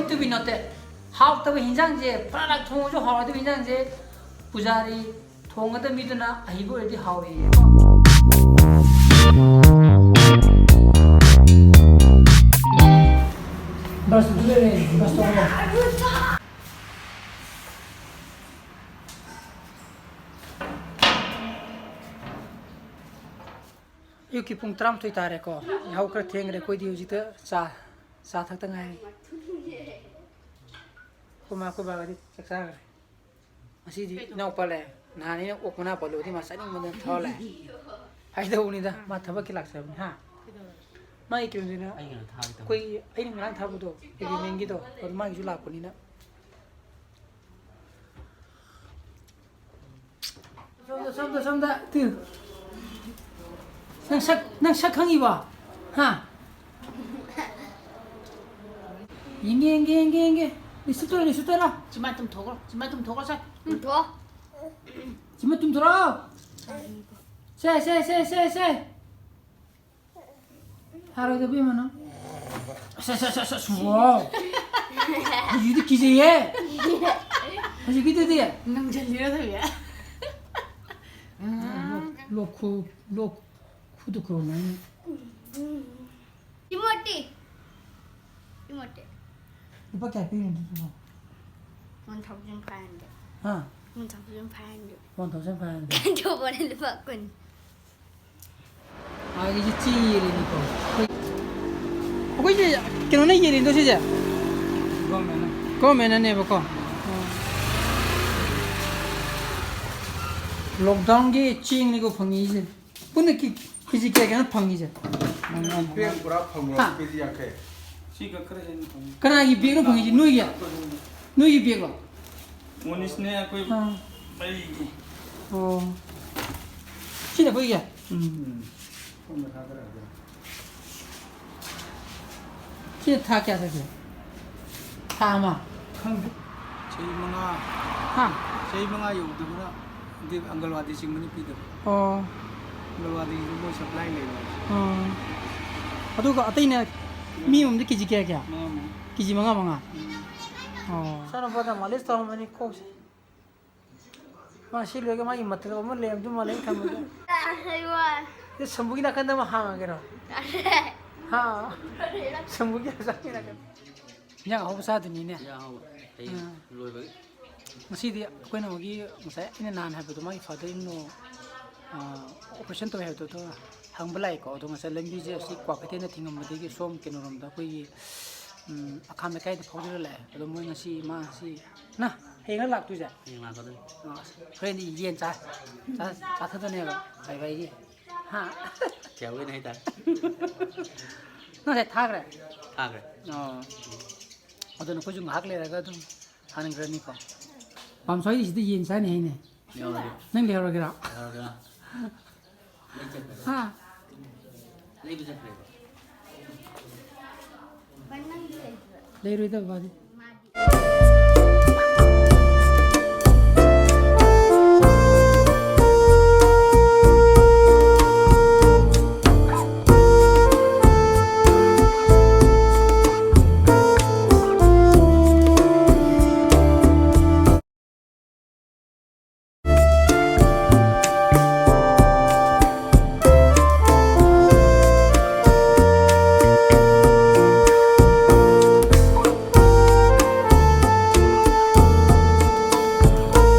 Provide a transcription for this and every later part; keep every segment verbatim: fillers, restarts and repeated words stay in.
ꯇꯨꯕꯤ ꯅꯠꯇꯦ꯫ ꯍꯥꯎꯇꯕ ꯍꯤꯟꯖꯥꯡꯁꯦ, ꯐꯔꯥꯛ ꯊꯣꯡꯉꯁꯨ ꯍꯥꯎꯔꯣꯏꯗꯕ ꯍꯤꯟꯖꯥꯡꯁꯦ ꯄꯨꯖꯥꯔꯤ ꯊꯣꯡꯒꯗꯕ ꯃꯤꯗꯨꯅ ꯑꯍꯩꯕ ꯑꯣꯏꯔꯗꯤ ꯍꯥꯎꯋꯦꯌꯦ꯫ ꯕ꯭ꯔꯁ ꯑꯝꯇ ꯂꯩꯔꯦ, ꯕ꯭ꯔꯁ ꯇꯧꯔꯣ꯫ ꯑꯌꯨꯛꯀꯤ ꯄꯨꯡ ꯇꯔꯥꯃꯥꯊꯣꯏ ꯇꯥꯔꯦꯀꯣ꯫ ꯌꯥꯍꯧ ꯈꯔ ꯊꯦꯡꯈ꯭ꯔꯦ ꯑꯩꯈꯣꯏꯗꯤ꯫ ꯍꯧꯖꯤꯛꯇ ꯆꯥ, ꯆꯥ ꯊꯛꯇ ꯉꯥꯏꯔꯤ꯫ ꯑꯩꯈꯣꯏ ꯃꯥ ꯑꯩꯈꯣꯏ ꯕꯥꯒꯗꯤ ꯆꯥꯛ ꯆꯥꯈ꯭ꯔꯦ꯫ ꯉꯁꯤꯗꯤ ꯏꯅꯥꯎꯄꯥ ꯂꯥꯛꯑꯦ꯫ ꯅꯍꯥꯟ ꯑꯩꯅ ꯑꯣꯛ ꯃꯅꯥ ꯄꯜꯂꯨꯕꯗꯤ ꯃꯥ ꯆꯥꯅꯤꯡꯕꯗ ꯊꯧꯔ ꯂꯥꯛꯑꯦ꯫ ꯍꯥꯏꯗꯧꯕꯅꯤꯗ, ꯃꯥ ꯊꯕꯛꯀꯤ ꯂꯥꯛꯆꯕꯅꯤ꯫ ꯍꯥ? ꯃꯥꯒꯤ ꯀꯩꯅꯣꯗꯨꯅ ꯑꯩ ꯀꯩꯅꯣ ꯊꯥꯒꯦ ꯇꯧꯕ꯫ ꯑꯩꯈꯣꯏꯒꯤ, ꯑꯩꯅ ꯉꯔꯥꯡ ꯊꯥꯕꯗꯣ, ꯑꯦꯒ꯭ꯔꯤꯃꯦꯟꯒꯤꯗꯣ, ꯑꯗꯨ ꯃꯥꯒꯤꯁꯨ ꯂꯥꯛꯄꯅꯤꯅ꯫ ꯁꯣꯝꯗ, ꯁꯣꯝꯗ, ꯁꯣꯝꯗ꯫ ꯇꯨ꯫ ꯅꯪ ꯁꯛ, ꯅꯪ ꯁꯛ ꯈꯪꯉꯤꯕꯣ? ꯍꯥ? ꯌꯦꯡꯒꯦ, ꯌꯦꯡꯒꯦ, ꯌꯦꯡꯒꯦ, ꯌꯦꯡꯒꯦ꯫ ꯂꯤꯁꯨ ꯇꯧꯔꯣ, ꯂꯤꯁꯨ ꯇꯧꯔꯣ꯫ ꯁꯤꯃꯥ ꯇꯨꯝꯊꯣꯛꯈ꯭ꯔꯣ, ꯁꯤꯃꯥ ꯇꯨꯝꯊꯣꯛꯈ꯭ꯔꯣ, ꯁꯦ꯫ ꯇꯨꯝꯊꯣꯛꯑꯣ꯫ ꯁꯤꯃꯥ ꯇꯨꯝꯊꯣꯔꯛꯑꯣ꯫ ꯁꯦ, ꯁꯦ, ꯁꯦ, ꯁꯦ, ꯁꯦ꯫ ꯌꯥꯔꯣꯏꯗ, ꯏꯕꯦꯝꯃ, ꯅꯪ꯫ ꯑꯁ, ꯑꯁ, ꯑꯁ, ꯑꯁ, ꯑꯁ, ꯋꯥꯎ꯫ ꯍꯧꯖꯤꯛꯇꯤ ꯀꯤꯖꯩꯌꯦ꯫ ꯍꯧꯖꯤꯛꯀꯤꯗꯨꯗꯤ꯫ ꯅꯪꯁꯤꯜꯂꯤꯔꯣ, ꯊꯣꯏꯕꯤ? ꯂꯣꯛ, ꯂꯣꯛ ꯈꯨ-, ꯂꯣꯛ ꯈꯨꯗꯨ ꯈꯨꯔꯝꯃꯅꯤ꯫ ꯏꯃꯣꯇꯤ꯫ ꯏꯃꯣꯇꯤ꯫ ꯂꯨꯄꯥ ꯀꯌꯥ ꯄꯤꯔꯤꯅꯣ ꯑꯗꯨꯕꯣ? One thousand five hundred꯫ ꯍꯥ? One thousand five hundred꯫ One thousand five hundred꯫ ꯑꯗꯨꯕꯨꯅꯦ ꯂꯨꯄꯥ ꯀꯨꯟ꯫ ꯑꯥꯒꯤꯁꯦ ꯆꯦꯡ ꯌꯦꯜꯂꯤꯅꯤꯀꯣ꯫ ꯑꯩꯈꯣꯏ, ꯑꯩꯈꯣꯏꯁꯦ ꯀꯩꯅꯣꯅ ꯌꯦꯜꯂꯤꯗꯣ ꯁꯤꯁꯦ? ꯒꯣꯔꯃꯦꯟꯅ꯫ ꯒꯣꯔꯃꯦꯟꯅꯅꯦꯕꯀꯣ꯫ ꯑꯣ꯫ ꯂꯣꯛꯗꯥꯎꯟꯒꯤ ꯆꯦꯡꯅꯤꯀꯣ ꯐꯪꯉꯤꯁꯦ꯫ ꯄꯨꯟꯅ ꯀꯤ-, ꯀꯦꯖꯤ ꯀꯌꯥ ꯀꯌꯥꯅꯣ ꯐꯪꯉꯤꯁꯦ? ꯕꯦꯒ ꯄꯨꯔꯥ ꯐꯪꯕ꯭ꯔꯣ? ꯍꯥ? ꯀꯦꯖꯤ ꯌꯥꯡꯈꯩ꯫ ꯁꯤꯒ ꯈꯔ ꯍꯦꯟꯅ ꯐꯪꯉꯤ꯫ ꯀꯅꯥꯒꯤ ꯕꯦꯒꯅꯣ ꯐꯪꯉꯤꯁꯦ? ꯅꯣꯏꯒꯤ? ꯅꯣꯏꯒꯤ ꯕꯦꯒꯂꯣ? ꯃꯣꯅꯤꯁꯅꯦ ꯑꯩꯈꯣꯏ ꯑꯥ꯫ ꯑꯩꯒꯤ꯫ ꯑꯣ꯫ ꯁꯤꯅ ꯑꯩꯈꯣꯏꯒꯤ? ꯎꯝ꯫ ꯎꯝ꯫ ꯁꯣꯝꯗ ꯊꯥꯗꯔꯛꯑꯒꯦ꯫ ꯁꯤꯅ ꯊꯥ ꯀꯌꯥ ꯆꯠꯀꯦ? ꯊꯥ ꯑꯃ? ꯈꯪꯗꯦ꯫ ꯆꯍꯤ ꯃꯉꯥ꯫ ꯍꯥ? ꯆꯍꯤ ꯃꯉꯥ ꯌꯧꯗꯕꯅ ꯗꯤ ꯑꯪꯒꯜꯋꯥꯗꯤ ꯆꯤꯡꯕꯅꯤ ꯄꯤꯗꯕ꯫ ꯑꯣ꯫ ꯑꯪꯒꯜꯋꯥꯗꯤꯒꯤꯁꯨ ꯃꯣꯏ supply ꯂꯩꯕꯅꯤ꯫ ꯑꯣ꯫ ꯑꯗꯨꯒ ꯑꯇꯩꯅ ꯃꯤ ꯑꯃꯗ ꯀꯦꯖꯤ ꯀꯌꯥ ꯀꯌꯥ? ꯃꯉꯥ ꯃꯉꯥ꯫ ꯀꯦ ꯖꯤ ꯃꯉꯥ ꯃꯉꯥ꯫ ꯑꯣ꯫ ꯏꯆꯥꯅꯨꯄꯥꯗ ꯃꯥꯂꯤꯁ ꯇꯧꯔꯝꯕꯅꯤ ꯈꯣꯡꯁꯦ꯫ ꯃꯥ ꯁꯤ ꯂꯣꯏꯔꯒ ꯃꯥꯒꯤ ꯃꯇꯜ ꯑꯃ ꯂꯩꯔꯝꯗꯧ ꯃꯥꯜꯂꯦ ꯑꯩꯅ ꯈꯟꯕꯗ꯫ ꯑꯩ ꯋꯥꯏ꯫ ꯁꯤ ꯁꯝꯕꯨꯒꯤ ꯅꯥꯀꯟꯗ ꯑꯃ ꯍꯥꯡꯉꯒꯦꯔꯣ? ꯌꯥꯔꯦ꯫ ꯍꯥ? ꯁꯝꯕꯨꯒꯤ ꯍꯛꯆꯥꯡꯒꯤ ꯅꯥꯀꯟꯗ꯫ ꯏꯟꯖꯥꯡ ꯑꯍꯥꯎꯕ ꯆꯥꯗꯣꯏꯅꯤꯅꯦ꯫ ꯏꯟꯖꯥꯡ ꯑꯍꯥꯎꯕ ꯍꯌꯦꯡ ꯑꯥ꯫ ꯂꯣꯏꯕꯒꯤ꯫ ꯉꯁꯤꯗꯤ ꯑꯩꯈꯣꯏꯅ ꯃꯣꯏꯒꯤ ꯉꯁꯥꯏ ꯑꯩꯅ ꯅꯍꯥꯟ ꯍꯥꯏꯕꯗꯣ, ꯃꯥꯒꯤ father in law, ah, operation ꯇꯧꯋꯦ ꯍꯥꯏꯕꯗꯣ, ꯑꯗꯣ ꯍꯪꯕ ꯂꯥꯛꯑꯦꯀꯣ꯫ ꯑꯗꯣ ꯉꯁꯥꯏ ꯂꯝꯕꯤꯁꯦ ꯑꯁꯤ ꯀ꯭ꯋꯥꯀꯩꯊꯦꯜꯗ ꯊꯤꯡꯉꯝꯕꯗꯒꯤ ꯁꯣꯝ ꯀꯩꯅꯣꯔꯣꯝꯗ ꯑꯩꯈꯣꯏꯒꯤ, ꯎꯝ, ꯑꯈꯥꯝ ꯂꯩꯀꯥꯏꯗ ꯐꯥꯎꯖꯔ ꯂꯥꯛꯑꯦ꯫ ꯑꯗꯣ ꯃꯣꯏ ꯉꯁꯤ ꯃꯥ ꯉꯁꯤ ꯅ ꯍꯌꯦꯡꯂ ꯂꯥꯛꯇꯣꯏꯁꯦ? ꯍꯌꯦꯡ ꯂꯥꯛꯀꯗꯣꯏꯅꯤ꯫ ꯑꯥ, ꯑꯁ, ꯍꯣꯔꯦꯟꯗꯤ ꯌꯦꯟ ꯆꯥ-, ꯆꯥ-, ꯆꯥꯊꯗꯣꯏꯅꯦꯕ ꯕꯥꯏ ꯕꯥꯏꯒꯤ꯫ ꯍꯥ? ꯊꯤꯍꯧꯒꯅꯤ ꯍꯥꯏꯇꯥꯔꯦ꯫ ꯅꯪ ꯉꯁꯥꯏ ꯊꯥꯈ꯭ꯔꯦ? ꯊꯥꯈ꯭ꯔꯦ꯫ ꯑꯣ꯫ ꯑꯗꯨꯅ ꯑꯩꯈꯣꯏꯁꯨ ꯉꯥꯏꯍꯥꯛ ꯂꯩꯔꯒ ꯑꯗꯨꯝ ꯍꯟꯈ꯭ꯔꯅꯤꯀꯣ꯫ ꯄꯥꯝꯁ꯭ꯋꯥꯏꯗꯤ ꯁꯤꯗ ꯌꯦꯟ ꯆꯥꯅꯤ ꯍꯥꯏꯅꯦ꯫ ꯌꯥꯎꯔꯒꯦ꯫ ꯅꯪ ꯂꯩꯍꯧꯔꯒꯦꯔꯥ? ꯂꯩꯍꯧꯔꯒꯦꯔꯥ? ꯂꯩ ꯆꯠꯈ꯭ꯔꯦ꯫ ꯍꯥ? ꯂꯩꯕ ꯆꯠꯈ꯭ꯔꯦꯕ꯫ ꯂꯩꯔꯣꯏꯗꯕ ꯃꯥꯗꯤ꯫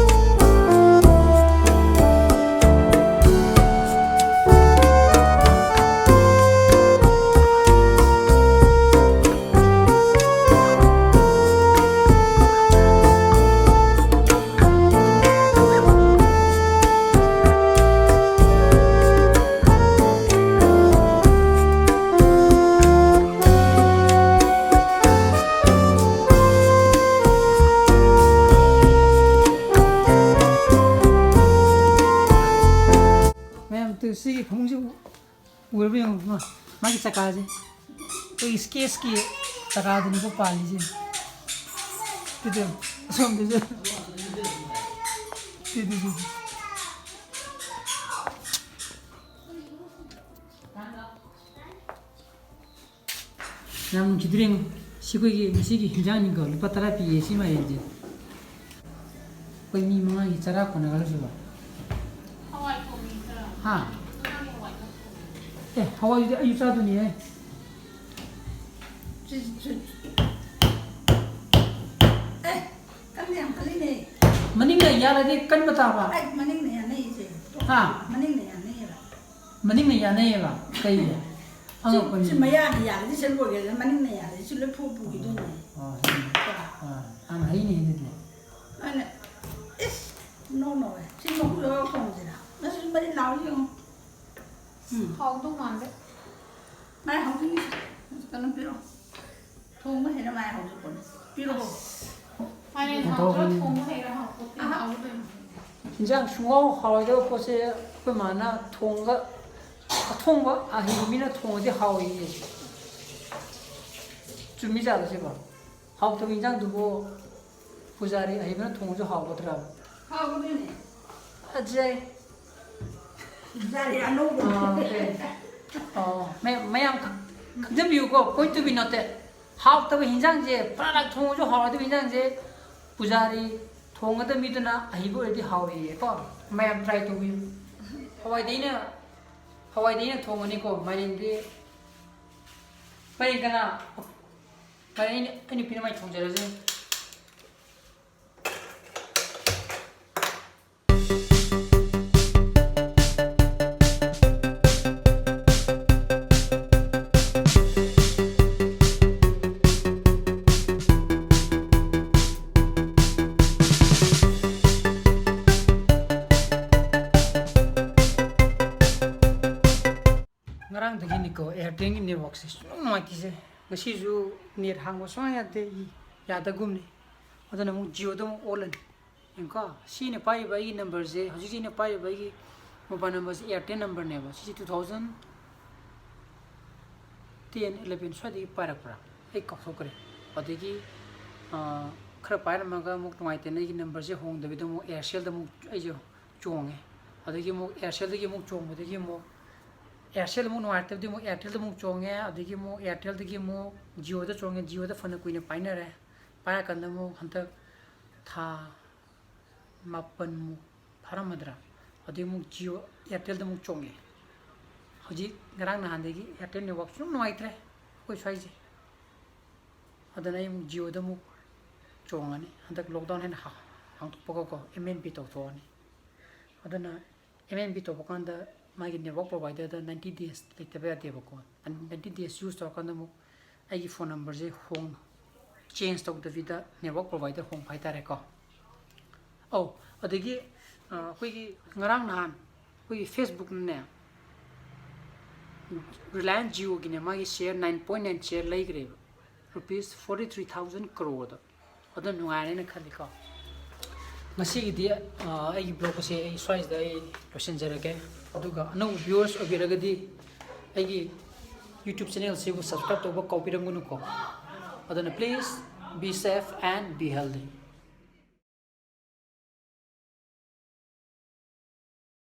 ꯃꯌꯥꯝ, ꯇꯨ ꯁꯤꯒꯤ ꯐꯃꯨꯡꯁꯤ ꯎꯔꯕ ꯌꯦꯡꯉꯣ, ꯃꯥ-, ꯃꯥꯒꯤ ꯆꯀꯥꯁꯦ꯫ ꯑꯩꯈꯣꯏꯒꯤ sketch ꯀꯤ ꯆꯀꯥꯗꯨꯅꯤꯀꯣ ꯄꯥꯜꯂꯤꯁꯦ꯫ ꯇꯨꯗꯨ, ꯑꯁꯣꯝꯗꯁꯨ꯫ ꯇꯨꯗꯨ, ꯇꯨꯗꯨ꯫ ꯌꯥꯝ ꯅꯨꯡꯁꯤꯗ꯭ꯔꯣ ꯌꯦꯡꯉꯣ꯫ ꯁꯤ ꯑꯩꯈꯣꯏꯒꯤ ꯉꯁꯤꯒꯤ ꯍꯤꯟꯖꯥꯡꯅꯤꯀꯣ, ꯂꯨꯄꯥ ꯇꯔꯥ ꯄꯤꯌꯦ ꯁꯤ ꯃꯥꯏꯔꯦꯟꯁꯦ꯫ ꯑꯩꯈꯣꯏ ꯃꯤ ꯃꯉꯥꯒꯤ ꯆꯔꯥ ꯀꯣꯟꯅꯒꯗ꯭ꯔꯣ ꯁꯤꯕꯣ? ꯍꯋꯥꯏ ꯊꯣꯡꯉꯤ ꯈꯔ꯫ ꯍꯥ? ꯉꯥꯒꯤ ꯍꯋꯥꯏ ꯈꯔ ꯊꯣꯡꯉꯤ꯫ ꯑꯦ, ꯍꯋꯥꯏꯗꯨꯗꯤ ꯑꯩꯁꯨ ꯆꯥꯗꯣꯏꯅꯤꯍꯦ꯫ ꯆꯨ, ꯆꯨ, ꯆꯨ꯫ ꯑꯦ, ꯀꯟꯕ ꯌꯥꯝ ꯀꯜꯂꯤꯅꯦ꯫ ꯃꯅꯤꯡꯅ ꯌꯥꯜꯂꯗꯤ ꯀꯟꯕ ꯇꯥꯕ꯫ ꯑꯩ ꯃꯅꯤꯡꯅ ꯌꯥꯅꯩꯁꯦ꯫ ꯍꯥ? ꯃꯅꯤꯡꯅ ꯌꯥꯅꯩꯌꯦꯕ꯫ ꯃꯅꯤꯡꯅ ꯌꯥꯅꯩꯌꯦꯕ꯫ ꯀꯩꯒꯤ? ꯁꯤ, ꯑꯉꯛꯄꯅꯤ꯫ ꯁꯤ ꯃꯌꯥꯗ ꯌꯥꯜꯂꯗꯤ ꯁꯤ ꯂꯣꯏꯒ꯭ꯔꯦꯗꯅ, ꯃꯅꯤꯡꯅ ꯌꯥꯜꯂꯗꯤ ꯁꯤ ꯂꯣꯏ ꯐꯨ ꯄꯨꯈꯤꯗꯣꯏꯅꯦ꯫ ꯑꯣ, ꯍꯩꯅꯦ꯫ ꯑꯥ, ꯌꯥꯝ ꯍꯩꯅꯦ ꯑꯗꯨꯗꯤ꯫ ꯑꯩꯅ, ꯏꯁ, ꯅꯣ, ꯅꯣ, ꯁꯤ ꯃꯀꯨ ꯂꯧꯔ ꯊꯣꯡꯁꯤꯔꯥ? ꯃꯁꯤ ꯃꯔꯤ ꯂꯥꯎ ꯌꯦꯡꯉꯨ꯫ ꯎꯝ꯫ ꯍꯥꯎꯗꯧ ꯃꯥꯟꯗꯦ꯫ ꯃꯥꯏ ꯍꯧꯖꯤꯛ ꯀꯩꯅꯣ ꯄꯤꯔꯛꯑꯣ꯫ ꯊꯣꯡꯕ ꯍꯩꯔ ꯃꯥꯏ ꯍꯧꯖꯤꯛ ꯄꯤꯔꯛꯑꯣ꯫ ꯃꯥꯏꯔꯦꯟ ꯍꯥꯎꯇ꯭ꯔꯣ? ꯊꯣꯡꯕ ꯍꯩꯔ ꯍꯥꯎꯄꯣꯠꯇꯦ꯫ ꯑꯥ, ꯍꯥꯎꯗꯣꯏꯅꯤ꯫ ꯏꯟꯖꯥꯡ ꯁꯨꯡꯍꯥꯎ ꯍꯥꯎꯔꯣꯏꯗꯕ ꯄꯣꯠꯁꯦ ꯑꯩꯈꯣꯏ ꯃꯥꯅ ꯊꯣꯡꯉꯒ, ꯑꯊꯣꯡꯕ ꯑꯍꯩꯕ ꯃꯤꯅ ꯊꯣꯡꯉꯗꯤ ꯍꯥꯎꯋꯦꯌꯦ꯫ ꯆꯨꯝꯃꯤ ꯖꯥꯠꯂꯣ ꯁꯤꯕꯣ? ꯍꯥꯎꯇꯕ ꯏꯟꯖꯥꯡꯗꯨꯕꯨ ꯄꯨꯖꯥꯔꯤ ꯑꯍꯩꯕꯅ ꯊꯣꯡꯉꯁꯨ ꯍꯥꯎꯒꯗ꯭ꯔꯥ? ꯍꯥꯎꯒꯗꯣꯏꯅꯦ꯫ ꯐꯖꯩ꯫ ꯄꯨꯖꯥꯔꯤ ꯑꯅꯧꯕ꯫ ꯑꯥ, ꯑꯣꯀꯦ꯫ ꯑꯣ, ꯃꯌꯥꯝ, ꯃꯌꯥꯝ ꯈꯪ-, ꯈꯪꯖꯟꯕꯤꯌꯨꯀꯣ, point to be noted꯫ ꯍꯥꯎꯇꯕ ꯍꯤꯟꯖꯥꯡꯁꯦ, ꯄ꯭ꯔꯥ ꯂꯥꯛ ꯊꯣꯡꯉꯁꯨ ꯍꯥꯎꯔꯣꯏꯗꯕ ꯍꯤꯟꯖꯥꯡꯁꯦ, ꯄꯨꯖꯥꯔꯤ ꯊꯣꯡꯒꯗꯕ ꯃꯤꯗꯨꯅ ꯑꯍꯩꯕ ꯑꯣꯏꯔꯗꯤ ꯍꯥꯎꯋꯦꯌꯦꯀꯣ꯫ ꯃꯌꯥꯝ try ꯇꯧꯕꯤꯌꯨ꯫ ꯍꯋꯥꯏꯗꯤ ꯑꯩꯅ, ꯍꯋꯥꯏꯗꯤ ꯑꯩꯅ ꯊꯣꯡꯉꯅꯤꯀꯣ, ꯃꯥꯏꯔꯦꯟꯗꯤ, ꯃꯥꯏꯔꯦꯟ ꯀꯅꯥ? ꯃꯥꯏꯔꯦꯟ ꯑꯩꯅ, ꯑꯩ ꯅꯨꯄꯤꯅ ꯃꯥꯏ ꯊꯣꯡꯖꯔꯁꯅꯤ꯫ ꯉꯔꯥꯡꯗꯒꯤꯅꯤꯀꯣ, Airtelꯒꯤ networkꯁꯦ ꯁꯨꯡꯅꯨꯡ ꯅꯨꯡꯉꯥꯏꯇꯦꯁꯦ꯫ ꯉꯁꯤꯁꯨ net ꯍꯥꯡꯕ ꯁꯨꯡꯌꯥ ꯌꯥꯗꯦ, ꯌꯥꯗꯒꯨꯝꯅꯤ꯫ ꯑꯗꯨꯅ ꯑꯃꯨꯛ Jioꯗ ꯑꯃꯨꯛ ꯑꯣꯜꯂꯅꯤ꯫ ꯌꯦꯡꯉꯨꯀꯣ, ꯁꯤ ꯑꯩꯅ ꯄꯥꯏꯔꯤꯕ ꯑꯩꯒꯤ numberꯁꯦ, ꯍꯧꯖꯤꯛ ꯑꯩꯅ ꯄꯥꯏꯔꯤꯕ ꯑꯩꯒꯤ mobile numberꯁꯦ Airtel numberꯅꯦꯕ꯫ ꯁꯤꯁꯦ two thousand ten, eleven ꯁ꯭ꯋꯥꯏꯗꯒꯤ ꯄꯥꯏꯔꯛꯄ꯭ꯔꯥ? ꯑꯩ ꯀꯥꯎꯊꯣꯛꯈ꯭ꯔꯦ꯫ ꯑꯗꯒꯤ, ꯑꯥ, ꯈꯔ ꯄꯥꯏꯔꯝꯃꯒ ꯑꯃꯨꯛ ꯅꯨꯡꯉꯥꯏꯇꯦꯅ ꯑꯩꯒꯤ numberꯁꯦ ꯍꯣꯡꯗꯕꯤꯗ ꯑꯃꯨꯛ Aircelꯗ ꯑꯃꯨꯛ ꯑꯩꯁꯦ ꯆꯣꯡꯉꯦ꯫ ꯑꯗꯒꯤ ꯑꯃꯨꯛ Aircelꯗꯒꯤ ꯑꯃꯨꯛ ꯆꯣꯡꯕꯗꯒꯤ ꯑꯃꯨꯛ Aircel ꯑꯃꯨꯛ ꯅꯨꯡꯉꯥꯏꯔꯛꯇꯕꯗꯤ ꯑꯃꯨꯛ Airtelꯗ ꯑꯃꯨꯛ ꯆꯣꯡꯉꯦ, ꯑꯗꯒꯤ ꯑꯃꯨꯛ Airtelꯗꯒꯤ ꯑꯃꯨꯛ Jioꯗ ꯆꯣꯡꯉꯦ꯫ Jioꯗ ꯐꯅ ꯀꯨꯏꯅ ꯄꯥꯏꯅꯔꯦ꯫ ꯄꯥꯏꯔꯀꯥꯟꯗ ꯑꯃꯨꯛ ꯍꯟꯗꯛ ꯊꯥ ꯃꯥꯄꯟꯃꯨꯛ ꯐꯥꯔꯝꯃꯗ꯭ꯔꯥ, ꯑꯗꯨꯗꯩ ꯑꯃꯨꯛ Jio, Airtelꯗ ꯑꯃꯨꯛ ꯆꯣꯡꯉꯦ꯫ ꯍꯧꯖꯤꯛ ꯉꯔꯥꯡ ꯅꯍꯥꯟꯗꯒꯤ Airtel network ꯁꯨꯝ ꯅꯨꯡꯉꯥꯏꯇ꯭ꯔꯦ ꯑꯩꯈꯣꯏ ꯁ꯭ꯋꯥꯏꯁꯦ꯫ ꯑꯗꯨꯅ ꯑꯩ ꯑꯃꯨꯛ Jioꯗ ꯑꯃꯨꯛ ꯆꯣꯡꯉꯅꯤ꯫ ꯍꯟꯗꯛ lockdown ꯍꯦꯟꯅ ꯍꯥ-, ꯍꯥꯡꯗꯣꯛꯄꯒꯀꯣ, MNP ꯇꯧꯊꯣꯛꯑꯅꯤ꯫ ꯑꯗꯨꯅ MNP ꯇꯧꯕ ꯀꯥꯟꯗ ꯃꯥꯒꯤ network providerꯗ ninety days ꯂꯩꯇꯕ ꯌꯥꯗꯦꯕꯀꯣ꯫ Ninety days use ꯇꯧꯔꯀꯥꯟꯗ ꯑꯃꯨꯛ ꯑꯩꯒꯤ phone numberꯁꯦ ꯍꯣꯡ-, change ꯇꯧꯗꯕꯤꯗ network provider ꯍꯣꯡꯕ ꯍꯥꯏꯇꯥꯔꯦꯀꯣ꯫ ꯑꯧ, ꯑꯗꯒꯤ, ꯑ, ꯑꯩꯈꯣꯏꯒꯤ ꯉꯔꯥꯡ ꯅꯍꯥꯟ ꯑꯩꯈꯣꯏꯒꯤ Facebookꯅꯅꯦ, Reliance Jioꯒꯤꯅꯦ, ꯃꯥꯒꯤ share nine point nine share ꯂꯩꯈ꯭ꯔꯦꯕ, rupees forty three thousand crore꯫ ꯑꯗꯨ ꯅꯨꯡꯉꯥꯏꯔꯦꯅ ꯈꯜꯂꯤꯀꯣ꯫ ꯉꯁꯤꯒꯤꯗꯤ, ꯑ, ꯑꯩꯒꯤ vlog ꯑꯁꯦ ꯑꯩ ꯁ꯭ꯋꯥꯏꯁꯤꯗ ꯑꯩ ꯂꯣꯏꯁꯤꯟꯖꯔꯒꯦ꯫ ꯑꯗꯨꯒ ꯑꯅꯧꯕ viewers ꯑꯣꯏꯕꯤꯔꯒꯗꯤ ꯑꯩꯒꯤ YouTube channelꯁꯤꯕꯨ subscribe ꯇꯧꯕ ꯀꯥꯎꯕꯤꯔꯝꯒꯅꯨꯀꯣ꯫ ꯑꯗꯨꯅ please be safe and be healthy꯫